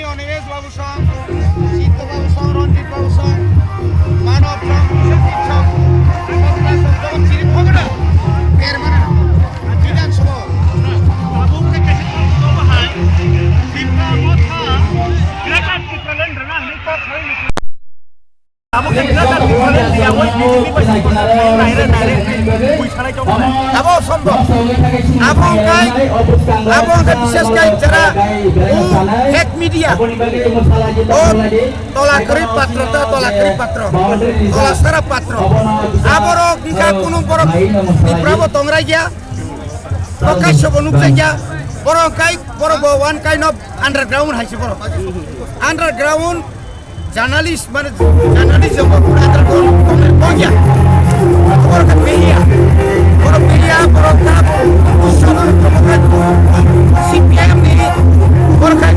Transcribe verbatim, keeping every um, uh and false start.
Onimesh Babu song, Sito Babu song, Ranjit Babu song, Manav song, Sachin song, Bhabita song, Jagat Siri Bhabita, Permanent, Bidhan Sabha. Abo khe kaisa tongthok bahai, Tipra Motha, Greater Tipraland rwna hwnwi kok salai ni. Abo khe Greater Tipraland ni abo B J P bai song kok salai ni, naire naire, bui salai tong. Abo sombhob. Abo wngkha, abo wngkha bishesh khe jara, o fake media. O tola kwrwi patro ta, tola kwrwi patro. Tola sara patro. Aborok wngkha kunu borok Tipra bo tongrai gya. Prakash bo nukjai gya. Borok kai, borok bo one kind of underground hai se borok. Underground journalist mane journalist jong borok underground kong kong ya. Borok ka media. Borok media, borok ka C P I M ni, borok ka